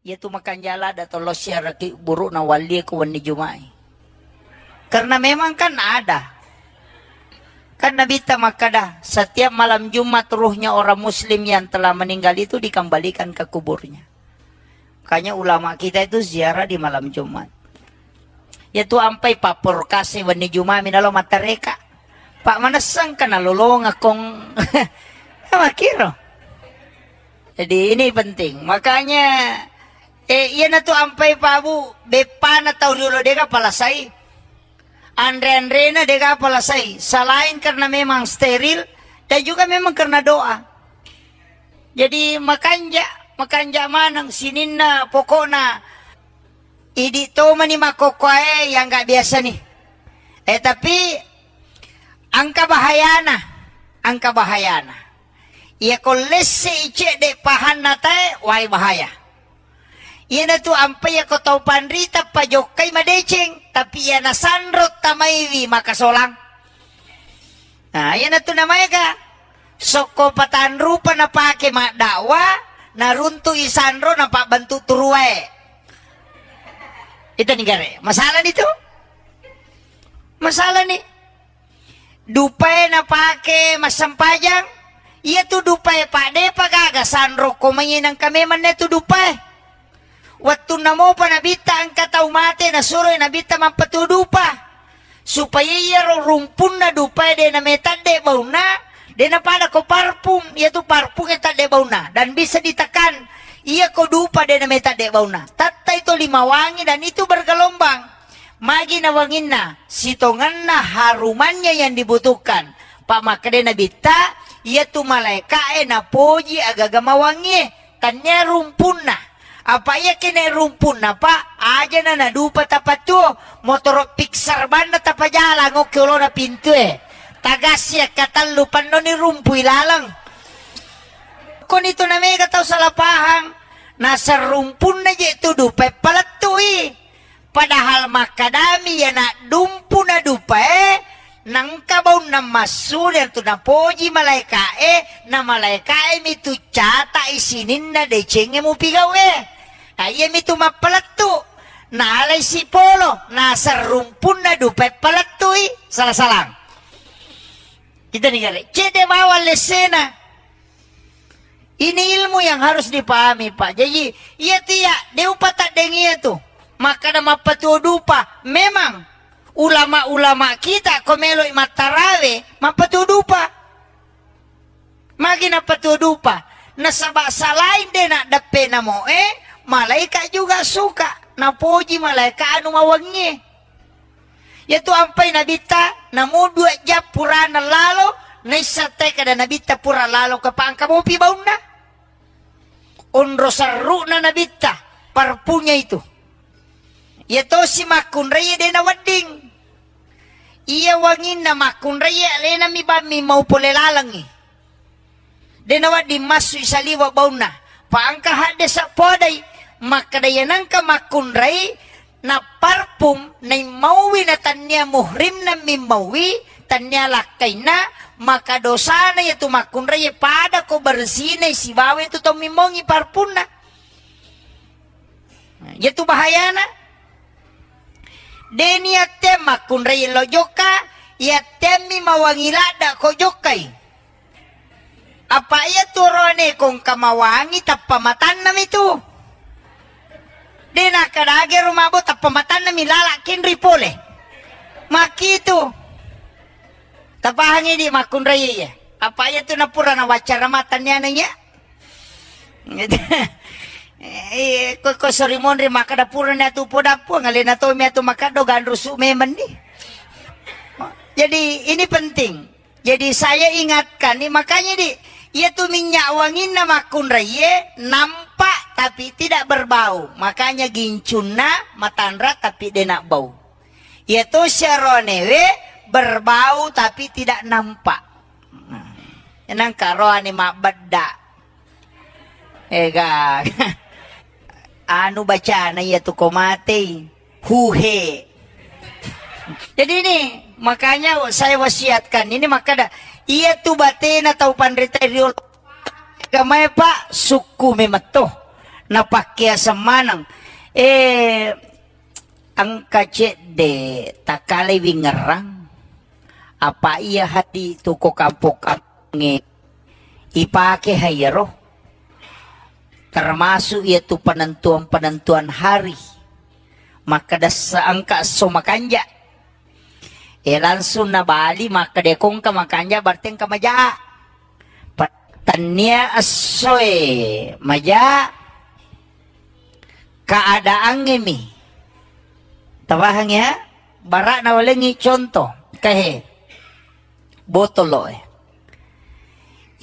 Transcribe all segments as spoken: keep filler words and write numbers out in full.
Iyatu makanja ladda tollo siaraki buru'na wallie ko wenni Juma'i. Karena memang kan ada. Kan Nabitta makkada, setiap malam Jumat ruhnya orang muslim yang telah meninggal itu dikembalikan ke kuburnya. Makanya ulama kita itu ziarah di malam Jumat. Iyatu ampai papporo kasi wenni Juma minalo mattareka. Pak manessang kana lolonga kong. Makiro. Jadi ini penting. Makanya, eh, iyanatu ampai Pak Bu, beppana tau riolo dega palasai. Anre-anrena dega palasai. Selain karena memang steril dan juga memang karena doa. Jadi makanja, makanja maneng sininna pokokna. Idi tomani makkokkoe yang nggak biasa nih. Eh, tapi engka bahayana, engka bahayana. Iya ko lesse i cedde pahanna tae, wai bahaya. Iyanatu ampai iya ko tau panrita pajokkai madeceng, tapi iya nasanro tamaiwi makasolang. Nah, iyanatu namaega sokko patanrupa napake maddakwa, naruntu'i sanro napabbentuk turuwae. Itu negara. Masalah ni tu. Masalah ni. Dupae napake massempajang. Iya tu dupae, Pak, depa gaga sanro ko mai nangka memang ne tu dupae. Wettunna mopa Nabitta engka tau mate, nasuroi Nabitta mappatuo dupa. Supaya iyaro rumpunna dupae de nametadde baunna, de napada ko parfum, iyatu parfum e tadde baunna. Dan bisa ditekan, iya ko dupa de nametadde baunna. Tattai to lima wangi dan itu bergelombang. Magi na wanginna, sitongenna harumannya yang dibutuhkan. Pak makkeda Nabitta, iyatu malaeka'e napoji agaga mawangie. Tannia rumpunna. Apa iya kene rumpunna, Pak? Ajana nadupa tapatuo, motoro Pixar banna tapajalang okke olona pintue. Tagassi akkatellu pannoni rumpui laleng. Koni tu namega tau salah pahang. Naseng rumpunna je tu dupa palettu'i. Padahal makkadami iya naddumpu nadupae, nangka baunna massu, riantu napoji malaeka'e, na malaeka'e mi tu cata'i sininna decengnge mupigau'e. Na iya mi tu mappalettu, nalai sipolo, naseng rumpunna dupae palettu'i, salah-salang. Kita ni gare, cedde bawang lessena. Ini ilmu yang harus dipahami, Pak. Jadi, iya tiya, de upataddengi iya tu. Makkada mappatuo dupa. Memang, ulama-ulama kita ko meloi mattarawe, mappatuo dupa. Magi nappatuo dupa. Nasaba salain de naddeppe namoe, malaikat juga suka. Napoji malaikat anu mawangie. Iyatu ampai Nabitta, namo dua jam purana lalo, naisseng tae kada Nabitta pura lalo, kapangka mopi baunna. Onro serru'na Nabitta, parpunya itu. Iya tosi makkunrai de nawedding. Iya wanginna makkunrai alena mi bammi mau pole lalengngi. De nawedding massu i saliweng baunna. Pa engka haddesa podai, makkeda iya nengka makkunrai, napparpum, naimmauwi natannia muhrimna mimmauwi, tannia lakkainna, maka dosana iyatu makkunrai pada ko bersinai sibawa iyatu tau mimmaungi parpunna. Iyatu bahayana. De niatte makkunrai lo jokka, iattemmi mawangi ladda ko jokkai. Apa iya tu oroane ko engka mawangi tappa matanna mi tu. De nakkadage ro mabo tappa matanna mi lala kenri pole. Makkitu. Tapahangi di makkunrai iya. Apa iya tu napura nawaccara matanni ana iya. Eh, ko, ko sori monri makkada purani atu poda puang, alena tomi atu makkaddo ganrusu memang ni. Jadi ini penting. Jadi saya ingatkan nih, makanya di, iya tu minyak wanginna makkunraiye nampak tapi tidak berbau. Makanya gincunna matanra tapi dena bau. Iya tu syaronewe berbau tapi tidak nampak. Nah, enang karoane mabbedda. Ega. Anu bacana iya tu ko matei. Huhe. Jadi ini, makanya saya wasiatkan ini, makkada, iya tu batena tau panrita riolo. Gamai, Pak, sukku memetto. Napakkeaseng maneng. Eh, engka cedde takkalai wingerrang. Apa iya hati tu ko kampong-kampongnge ipake haiyaro. Termasuk iya tu penentuan-penentuan hari. Makkeda sa-, engka esso makanja. Eh, langsung nabali makkeda ko engka makanja berarti engka maja. Pa-, tennia essoe maja, keadaangnge mi. Tapahang ya? Bara nawalengi contoh, kahe. Botoloe.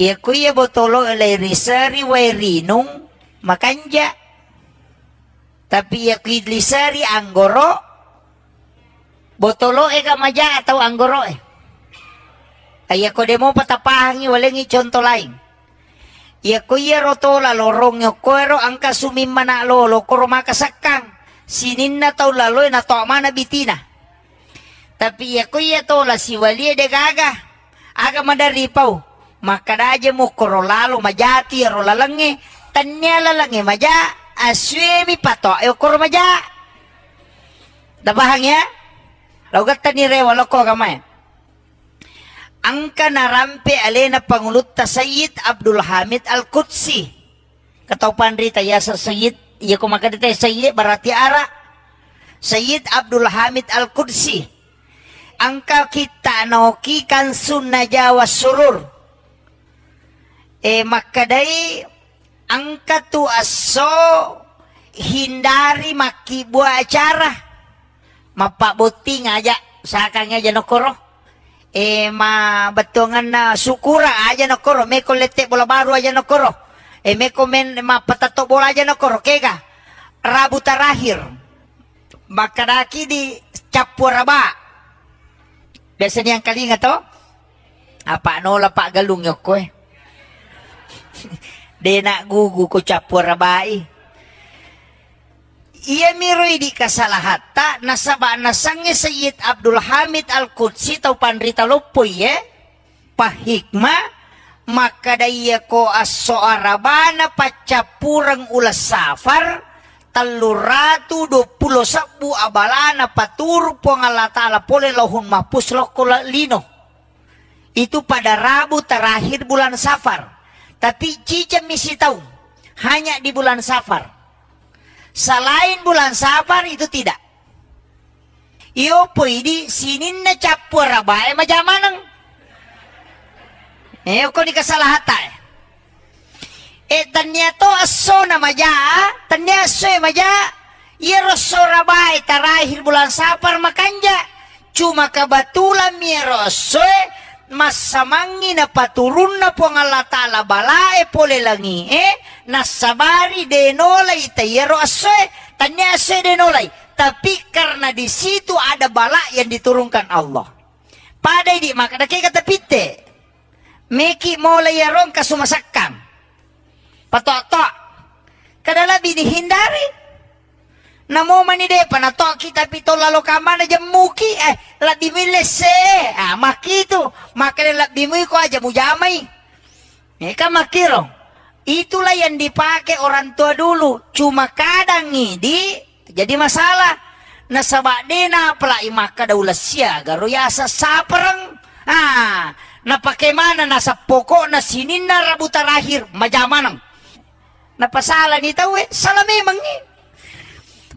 Iya ku iya botoloe lai riseri wae rinung makanja. Tapi iya ku liseri anggoro, botoloe ga maja atau anggoroe? Iya ko demo patapahangi walengi contoh lain. Iya ko iya ro tola lorong yokkoero engka sumimmana lolo koro maka sekkang. Sininna tau laloe natoa mana bitina. Tapi iya ko iya tola siwalie de gaga. Aga maderri pau. Makkada aja mukkoro lalo majati ro lalengnge. Tennia lalengnge maja, assuemi patoa e okkoro maja. Tapahang ya? Lau gattani rewa lokko agamae. Engka narampe alena pangulutta Sayyid Abdul Hamid Al-Qudsi. Katau panrita yaseng Sayyid, iya ko makkeda te Sayyid berarti ara. Sayyid Abdul Hamid Al-Qudsi. Engka kitta noki Kansun Najawa Surur. E, makkedai engka tu esso hindari makkibua acara. Mappabotting aja, sakang aja nokkoro. E, ma bettuanganna syukurang aja nokkoro, meko lette bola baru aja nokkoro. E, meko men mappatatto bola aja nokkoro, kega. Rabu terakhir. Makkadaki di cappu araba. Biasa niangkalinga to? Apa nola Pak Galung yokko e. Dena gugu ko cappu arabai. Iyamiro idi kasalahatta nasaba nasengnge Sayyid Abdul Hamid Al-Qudsi tau panrita loppoi e, pahikma, makkada iyako esso Arabana paccappureng uleng Safar, tellu ratu dua pulo sebbu abalana paturu Puang Allah Ta'ala pole Lauhul Mahfuz lokko la-, lino. Itu pada Rabu terakhir bulan Safar. Tapi cicemmi sitaung, hanya di bulan Safar. Selain bulan Safar itu tidak. Iyo poidi sininna cappu arabae maja maneng. Eh, okko ni kesalahatta e. E, tennia to essona maja, tennia essoe maja. Iyaro esso arabae terakhir bulan Safar makanja. Cuma kebetulan mi iyaro essoe massamangngi napaturunna Puang Allah Ta'ala balae pole langie, nassabari denolai ta iyaro essoe, tennia essoe denolai. Tapi karena di situ ada bala yang diturunkan Allah. Pada idi makkeda kega tapitte. Meki mola iyaro engka sumasekkang. Patoa-toa. Kada lebbi dihindari. Namo mani depa natoki tapi to lalo kamana jemmuki, eh, lebbi mui lesse. Ah, makkitu. Makkeda lebbi mui ko aja mujamai. Eh, kan makkiro. Itulah yang dipakai orang tua dulu. Cuma kadang idi jadi masalah. Nasaba de napalai makkada ulessiaga ro yaseng sapereng. Ah, napake mana naseng pokokna sininna Rabu terakhir maja maneng. Napasalani tauwe, salah memangngi.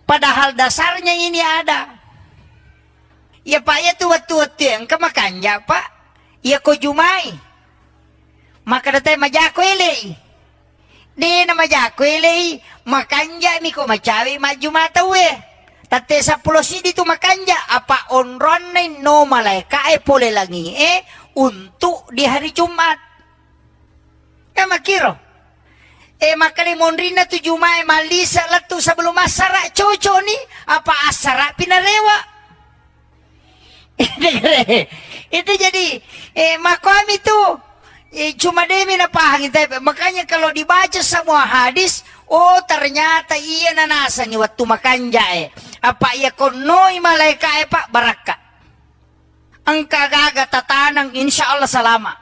Padahal dasarnya ini ada. Iya, Pak, iya tu wettu-wettu engka makanja, Pak. Iya ko jumai. Makkeda te majako elei. De na majako elei, makanja'mi ko macawe majjuma tauwe. Tette seppulo siddi tu makanja, apa onronna inno malaeka'e pole langi'e untuk di hari Jumat. Kan makkiro. E, makkeda monrinna tu Jumae mallisa lettu sebelum assara, cocok ni, apa assara pinarewa. Itu jadi, eh, makoami tu. Eh, cuma demi napahangi, tapi makanya kalau dibaca semua hadis, oh, ternyata iya nanasangi waktu makanja, eh. Apa iya konnoi malaika, eh, Pak, barakka. Engka gaga tatanang, insya Allah salama.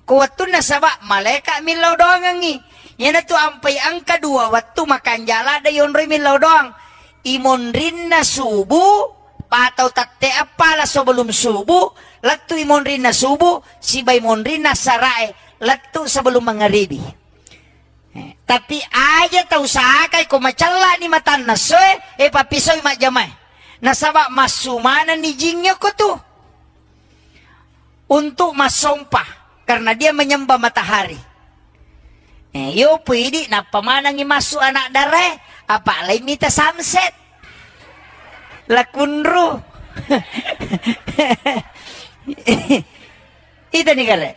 Ko wettunna saba malaika millau doangengi. Iyanatu ampai engka dua wettu makanja ladde yonroi millau doang. Imonrinna subuh, patau tette eppa la sebelum subuh, lettu imonrinna subuh, sibai monrinna sarae, lettu sebelum mangaribi. Eh, tapi aja tau sakai ko macellani matanna soe, eh, pappisoi majjamae. Nasaba massu manenni jingnge ko tu. Untuk massompa, karena dia menyembah matahari. Eh, yo puidi nappa manengi massu anak darae, apa lain mita sunset. Lakunru. Itani kare.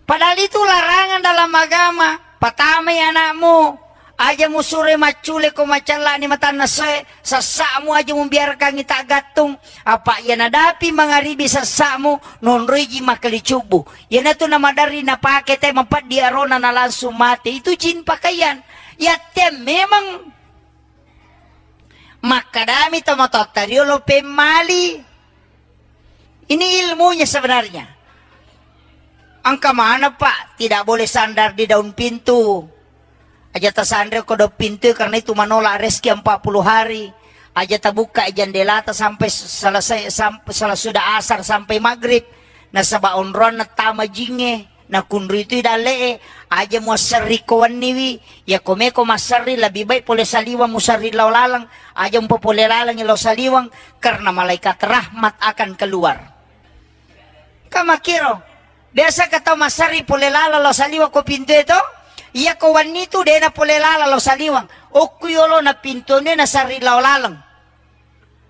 Padahal itu larangan dalam agama. Patamai anakmu, aja musuroi maccule ko macellani matanna soe, sassa'mu aja mubiarkangi taggattung, apa iya nadapi mangaribi sassa'mu, nonroiji makkali cubbu. Iyanatu namaderri napake te mapeddi arona na langsung mate. Itu jin pakaian. Yatte memang makkadami tomatoatta riolo pemmali. Ini ilmunya sebenarnya. Engka mana, Pak? Tidak boleh sandar di daun pintu. Aja tasanre ko daun pintu karena itu menolak rezeki empat puluh hari. Aja tabuka jendelata sampai selesai, sampai sesudah asar sampai maghrib. Nasaba onroanna tama jingnge. Nakunrui tu dalle'e, aja muasserri ko wenniwi, yako meko masserri lebih baik pole saliweng muserri lao laleng, aja mupapole laleng lao saliweng, karena malaikat rahmat akan keluar. Kamakiro, biasa ka tau masserri pole laleng lao saliweng ko pintue to, iya ko wenni tu dena pole laleng lao saliweng, okku yolo na pintue na serri lao laleng.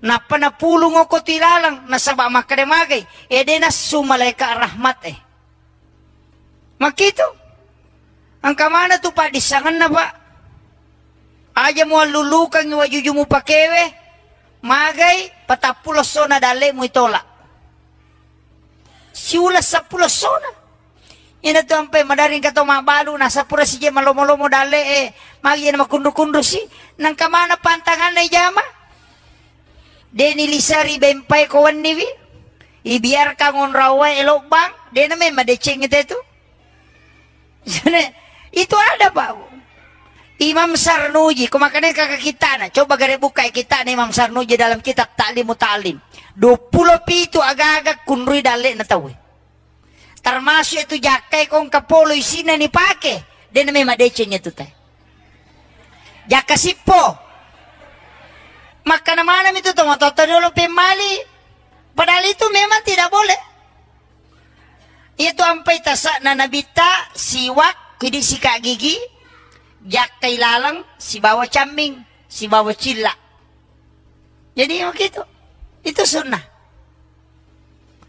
Nappa napulung oko tu ilaleng, nasaba makkeda magai, ede nassu malaikat rahmat e. Makkitu. Engka mana tu paddissengenna, Pak? Aja muallulukangi wajuju mupakewe, magai patappulo essona dalle'mu itolak. Siuleng seppulo essona. Ina tu ampai madaring kato mabbalu, nasapura sije malomo-lomo dalle'e, magi na makunru-kunru si, nangka mana pantanganna ijama? Deni lisari bempai ko wenniwi, ibiarkan onrawai elobbang, dena memang deceng itu. Itu ada, Pak. Imam Sarnuji, ko makanya kakak kita na, coba gare buka kita na Imam Sarnuji dalam kitab Ta'limu Ta'lim. Dua puluh pitu aga-aga kunrui dalle na tawe. Termasuk itu jakkai kong kapolo isina ni pake, dena memang deceng itu teh. Jakka sippo. Makkana mana itu tomatota dulu pemali. Padahal itu memang tidak boleh. Itu ampai tasakna nabitta, siwak, kidi sikat gigi, jakkai laleng, sibawa camming, sibawa cilla. Jadi begitu. Itu sunnah.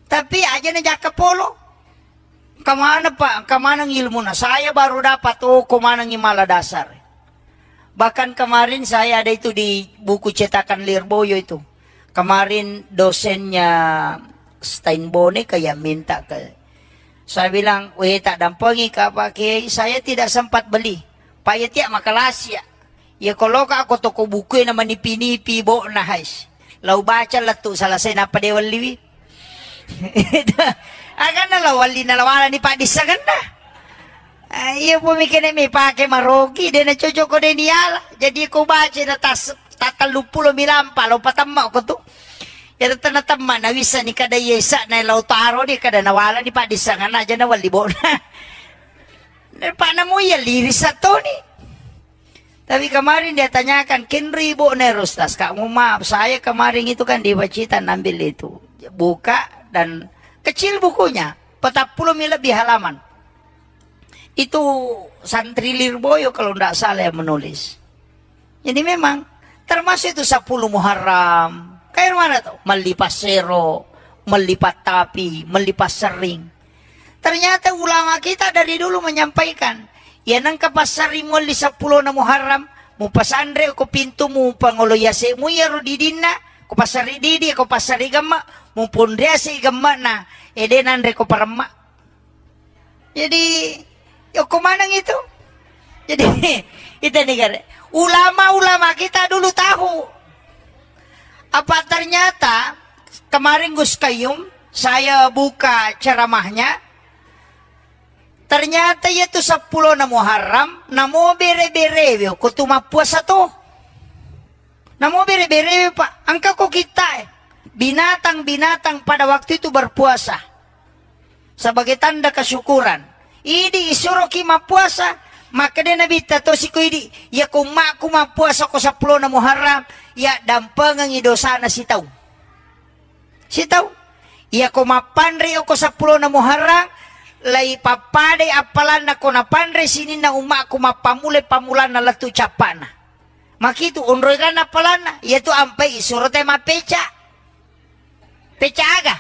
Tapi aja na jakka polo. Kemana, Pak? Kemana ilmu na? Saya baru dapat, oh, kemana mala dasar. Bahkan kemarin saya ada itu di buku cetakan Lirboyo itu. Kemarin dosennya Steinbone kayak minta ke saya bilang, "Weh, tak dampengi ka, Pak Kiai, saya tidak sempat beli. Pak, ya tiap makalasi ya. Ya kalau ka aku toko buku na manipi-nipi bo na hais. Lau baca lettu selesai napa dewalliwi." Agana lau walli na lawala ni paddissengenna. Ah, iya pun mikirnya mi pake marogi, dena cocok ko deni ala. Jadi ko baca na tas tatalluppulo milampa lo patemma ko tu. Ya tetena temma na wissa ni kada yesa na lau taro ni kada nawala ni paddissengenna aja na walli bona. Pak namu iya liris atau ni. Tapi kemarin dia tanyakan, "Kenri ibu Nerustas, Kak, mohon maaf, saya kemarin itu kan di Pacitan ambil itu." Buka dan kecil bukunya, petappulo mi lebih halaman. Itu santri Lirboyo kalau ndak salah yang menulis. Jadi memang termasuk itu sepuluh Muharram. Kayak mana tuh? Melli passero, melli pattapi, melli passerring. Ternyata ulama kita dari dulu menyampaikan, ya nengka passari mualli seppulo na Muharram, mupasanre ko pintu mu pangolo yase mu yaro didinna, ko passari didi, ko passari gemma, muponriase gemma na, ede nanre ko paremma. Jadi, yoko maneng itu. Jadi, itu negara. Ulama-ulama kita dulu tahu. Apa ternyata kemarin Gus Kayum, saya buka ceramahnya, Ternyata iyatu seppulona Muharram, namo bere-berewe ko tu mappuasa to. Namo bere-berewe, Pak, engka ko kittae. Binatang-binatang pada waktu itu berpuasa sebagai tanda kesyukuran. Idi isuroki mappuasa, makkeda Nabitta tosi ko idi, "Iya ko ummakku mappuasa ko seppulona Muharram, iya dampengengi dosana sitaung." Sitaung. Iya ko mappanre ko seppulona Muharram, lai pappadai appalanna ko napanre sininna ummakku mappammula pammulanna lettu cappana. Makitu onroi ganna appalanna, iyatu ampai isuro te mappeca. Peca aga?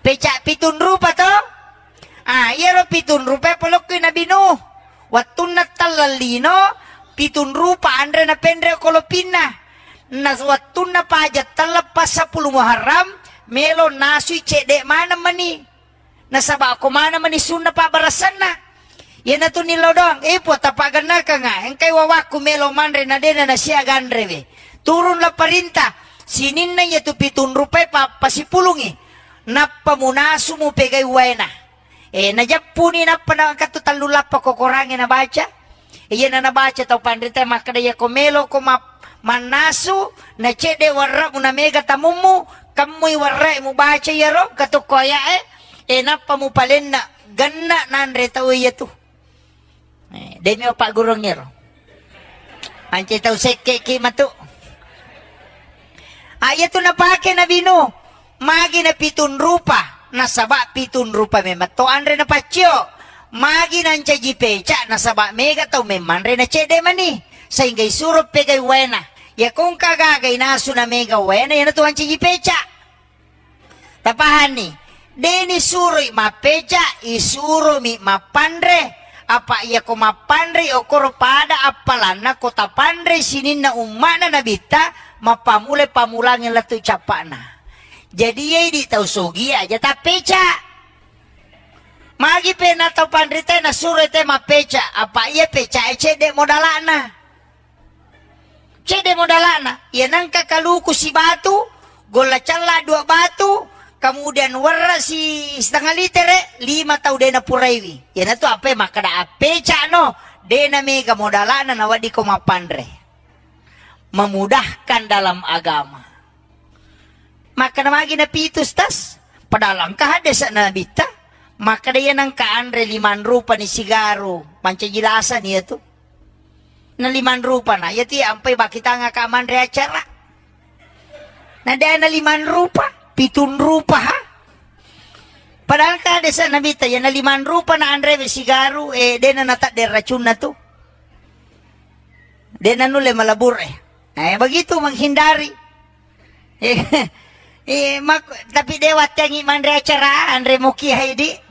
Peca pitun rupa to? Ah, iyaro pitun rupa polokkoi Nabi Nuh. Wattunna tallallino, pitun rupa anre napenre kolopinna. Na wattunna paja telleppa seppulo Muharram, melo nasui cedde maneng mani. Nasaba ko maneng mani sunna pabbarasanna. Iyanatu nillau doang, "Eh, Puang, tapagennakanga, engkai wawakku melo manre na dena nasiaga anrewe." Turunlah perintah, sininna iyatu pitun rupai pa-, pasipulungi. Nappa munasu mupegai waena. Eh, najeppuni nappa naengkatu tellu lappa ko Korangnge nabaca. Iyana nabaca tau panrita makkeda, "Iya ko melo ko map-, mannasu, na cedde warra'mu na mega tamummu, kemmui warra'e mubaca iyaro, katokko aya'e, eh, nappa mupalenna genna nanre tau iyatu." Eh, demi opa gurung iyaro. Ancai tau sekke ki matu. Ah, iyatu napake Nabi Nuh. Magi na pitun rupa, nasaba pitun rupa memang to anre napaccio. Magi nancaji peca, nasaba mega tau memmanre na cedde mani. Sehingga isuro pegai waena. Iya ko engka gaga inasu na mega waena, iyanatu mancaji peca. Tapahanni? Deni suroi mappeca, isuromi mappanre. Apa iya ko mappanre, okoro pada appalanna ko tapanre sininna umma'na Nabitta, mappammula pammulangnge lettu cappa'na. Jadi, iya idi tau sogi aja tappeca. Magi pena tau panrita nasuro te mappeca, apa iya pecae cedde modala'na. Cedde modala'na, iya nengka kaluku sibatu, golla calla dua batu, kemudian werra si setengah litere, lima tau de napuraiwi. Iyanatu apa makkeda appeca'no, de namega modala'na naweddiko mappanre. Memudahkan dalam agama. Makkeda magi napitu, Ustaz? Padahal engka haddese'na Nabitta. Makkeda iya nengka anre limang rupani sigaru, mancaji lasani iyatu. Na limang rupana, iyatu iya ampai bakitangaka manre acara. Na de na limang rupa, pitun rupa, ha? Padahal ka desa Nabitta, iya na limang rupa na anrewe sigaru, eh, dena natadde racunna tu. Dena nulle malabur, eh. Eh, begitu menghindari. Eh, eh, mak-, tapi de wattengi manre acara, anre moki haidi.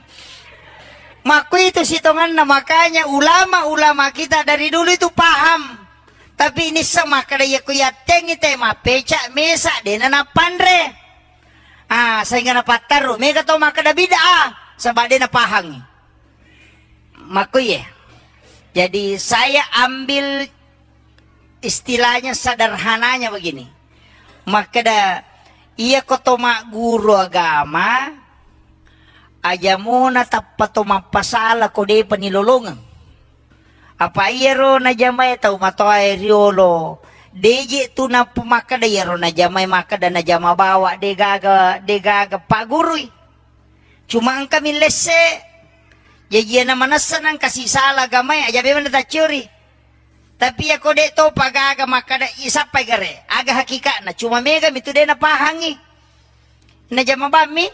Makku itu sitonganna, makanya ulama-ulama kita dari dulu itu paham. Tapi ini sama kada ya ku yattengi te mapeca mesa dena napanre. Ah, sehingga napattarru. Mega to makkeda bid'ah, saba de napahangi. Makkuye. Jadi saya ambil istilahnya sederhananya begini. Makkeda, iya ko to magguru agama, aja mona tappa to mappasala ko depa nilolongeng. Apa iyaro najamae tau matoae riolo, deje tu nappu makkeda iyaro najamae makkeda najama bawa, degaga, degaga paggurui. Cuma engka millesse. Jaji iyana manessa nengka sisala agamae, aja memang natacciori. Tapi iya ko de topa gaga makkeda isappai gare, aga hakikatna, cuma mega mitu de napahangi. Najama bammi,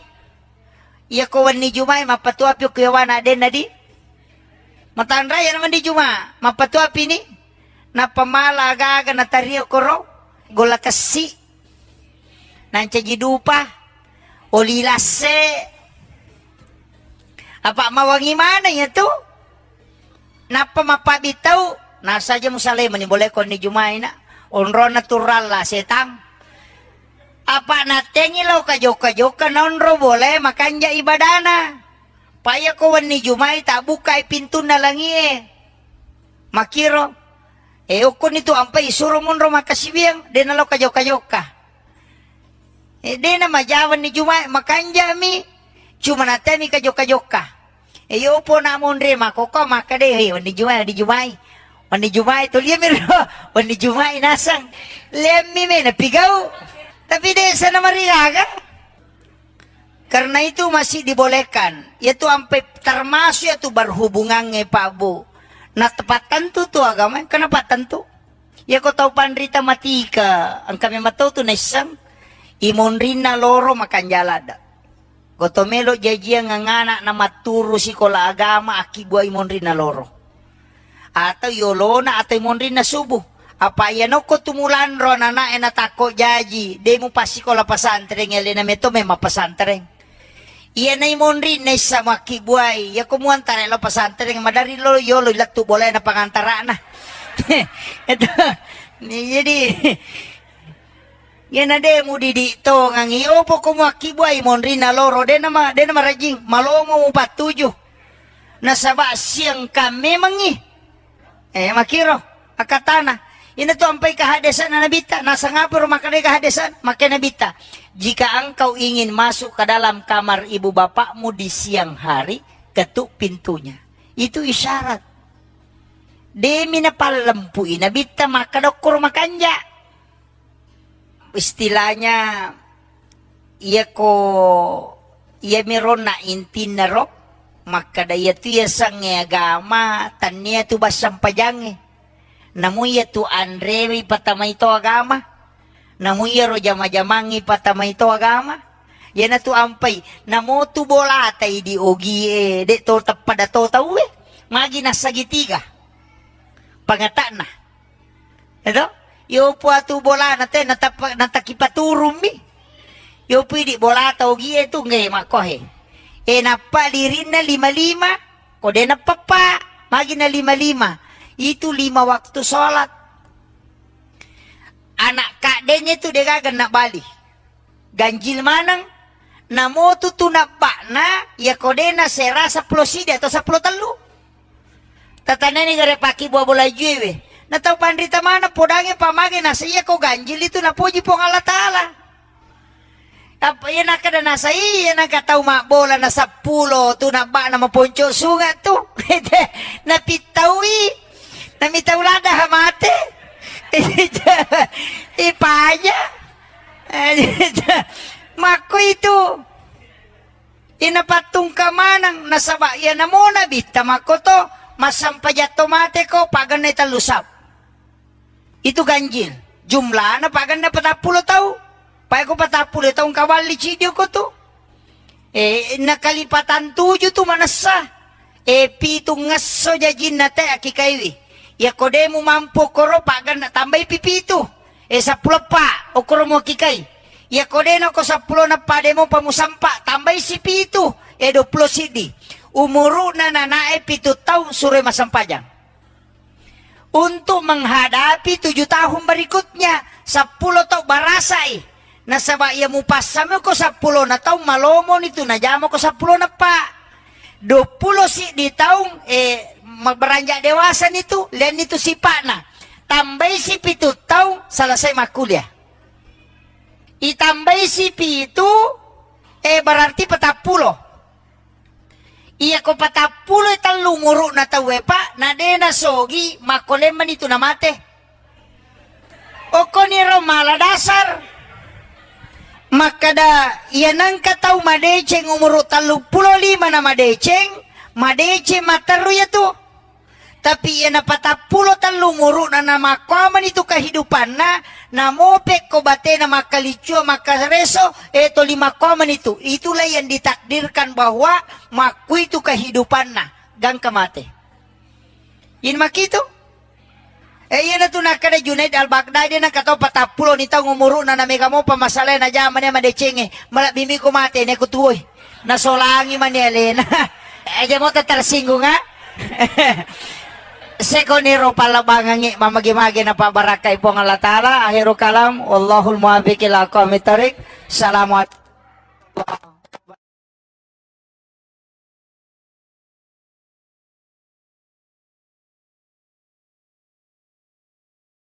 iya ko wenni Jumae mappatuapi ko yawana denna di. Matanra iya na wenni Juma, mappatuapi ni. Nappa mala aga-aga natario koro, golla kessi. Nancaji dupa, oli lasse. Apa mawangi maneng iyatu? Nappa mappabbitau, nasaja musalai meni boleh konni Jumaina. Onrona turalla setang. Apa nattengi lao kajokka-jokka naonro boleh makanja ibadana. Pa iya ko wenni Jumai tabukkai pintunna langie. Makkiro, eh, okkoni tu ampai isuro monro makkasiwiang, de nalo kajokka-jokka. Eh, de na majawa ni Jumai, makanjami, cuma natemi kajokka-jokka. E, yopo na monri makkokko makkeda, "Hei, wenni Jumai, wenni Jumai. Wenni Jumai tuli miro, wenni Jumai naseng." Lemmi me napigau. Tapi de' sana marigaga. Karena itu masih dibolehkan. Yaitu ampe termasuk yaitu berhubungannya Pak Bu. Nah, tepat tentu tu agama, kenapa tentu? Iyako tau panrita matika, engka memang tau tu naisseng, imonrinna loro makanjala ada. Goto melo jajiang angana na matturu sikola agama akkibuai monrinna loro. Atau yolona atau monrinna subuh. Apa iya nokko tu mulanro anana'e natakko jaji, de' mupassikola pesantren, alena meto memang pesantren. Iya nai monrinna issa makkibbuai, iyako muantara lao pesantren, madari lo yolo lettu bolae na pangantarana. Itu. Jadi, iyana de' mudidik tongang, iyo poko muakkibbuai monrinna loro, de' nama, de' nama rajing, malomo mupattuju. Nasaba siang kamemengi. Eh, makkiro, akkatana. Ina tu ampai kahadesana Nabitta, nasangaparo makkeda kahadesana, makkeda Nabitta, "Jika engkau ingin masuk ke dalam kamar ibu bapakmu di siang hari, ketuk pintunya." Itu isyarat. Demi napallempui Nabitta makkeda okkoro makanja. Istilahnya, iyako, iyamiro na intinna ro, makkeda iyatu yasengnge agama, tannia tu bassampajangnge. Namu iyatu anrewe ipatamai to agama. Namu iyaro jama-jamangnge ipatamai to agama. Iyanatu ampai, namo tu bolata idi ogie, de' to teppada to tauwe. Magi na segitiga. Pangata'na. Eto? Yopu atu bolana te natappa-, natakipaturummi. Yopu idi bolata ogie tu nge makkohe. E nappa lirinna lima-lima, ko de nappappa, magi na lima-lima. Itu lima waktu sholat. Anak kaddenge tu degaga nabali. Ganjil maneng. Namo tu tu nabba'na, iyako de nasera seppulo sidi atau seppulo tellu. Tatanani gare paki bua bola juiwe. Na tau panrita mana podange pamage nasa iyako ganjil itu napoji Puang Allah Ta'ala. Apa iya nakkeda nasa iya nangka tau mabbola na seppulo tu nabba'na maponco sunga tu. Napittaui. Namitau lada ha mate. Ipaja. Makko itu. Ina pattungka maneng nasaba iya namo nabitta makko to, massampajang to mate ko paganna tellu sab. Itu ganjil. Jumlahna paganna patappulo tau. Pae ko patappulo tau engka walli cidio ko tu. Eh, nakalipatan tuju tu manessa. Eh, pitu ngesso jajinna te akikaiwi. Iyako de mumampu koro paganna tambai pi pitu. Eh, seppulo pa okoro mo kikai. Iyako de nako seppulo na pade mo pamusampa tambai si pitu. Eh, dua puluh sidi. Umuru'na nanae pitu taung suroi massempajang. Untuk menghadapi tujuh tahun berikutnya, seppulo tau barasai. Nasaba iya mupassami ko seppulo na tau malomoni tu najama ko seppulo na pa. Dua puluh siddi taung, eh, ma-, beranjak dewasa ni tu, lianni tu sipa'na. Tambai si pitu taung, selesai makkuliah. Itambai si pitu, eh, berarti patappulo. Iyako patappulo tellu umuru'na tauwe, Pak, na de nasogi, makko lemmani tu namate. Okkoniro mala dasar. Makkada, iya nengka tau madeceng umuru telluppulo lima na madeceng, madeceng matteru iya tu. Tapi iya napatappulo tellu umuru'na namakkuamani tu kehidupanna, namopekko batena makkaliccua makkareso, eh, toli makkuamani tu. Itulah yang ditakdirkan bahwa makkuitu kehidupanna, gangka mate. Ini makitu? Eh, iya natu nakkeda Junaid Al-Baghdadi, nakatau patappulo ni taung umuru'na, na mega mopa masalahna jamane madecengnge, malebbi miko mate ne ko tuoi. Nasolangi mani alena. Aja mo tersinggung, ha? Sekoniro pallebbangengngi mamage-mage napabbarakkai Puang Allah Ta'ala. Akhirul kalam, wallahul muwaffiq ila aqwamit thariq. Assalamualaikum.